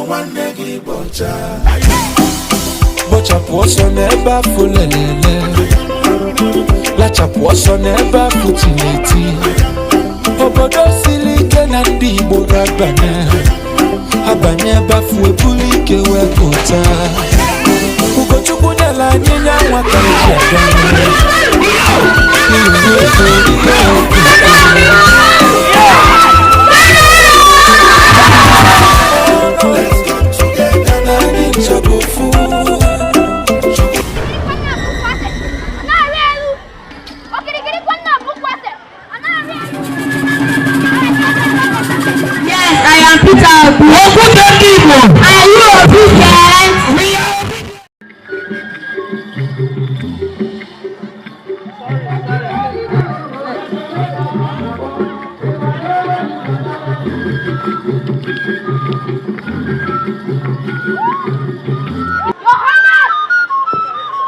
Nwanne gị bọcha. Bọchapụ ọsọ n'ebe afụ lelele, lachapụ ọsọ n'ebe afụ tineti. Obodo siri ike na ndị Igbo ga-abanye abanye ebe afụ ebulu ike wee pụta. Ugochukwu nyere anyị nya nwa ka eji aga. Ihe ego, ihe ego. Let's come together. Na anyị ncha bụ ofu. Na-arị elu okirikiri kwa nna bụ kwasị ọ na-arị elu. Yes, I am Peter Obi. Okwute ndị Igbo. Are you obedient? We are. Your Highness!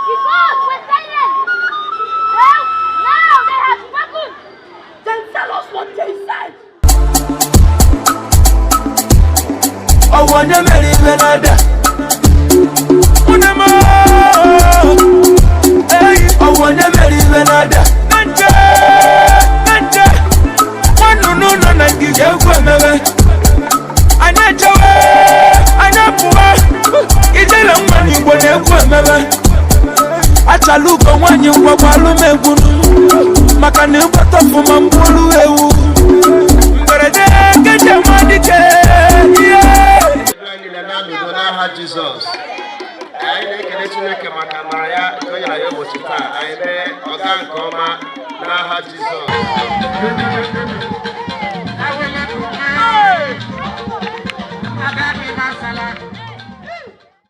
The gods were silent! Well, now they have spoken! Then tell us what they said. Ọwụ onye mere ibe na-ada. Onye ma eyi, ọwụ onye mere ibe na-ada. Na nche, na nche, nwannụnụ nọ na ngige egwu emebe. Anyị echewe, anyị apụwa. Ijele nwa n'Igbo na egwu emebe. Achala ugo nwaanyị ngwagwa alụmegwu maka na ịgbata ọfụma mgbolu ewu mberede keje nwa dike ihe. Ebe anyị niile na-anọgo n'aha Jizọs. Anyị na-ekele Chineke maka amara ya nke o nyere anyị ụbọchị taa. Anyị mee ọga nke ọma n'aha Jizọs.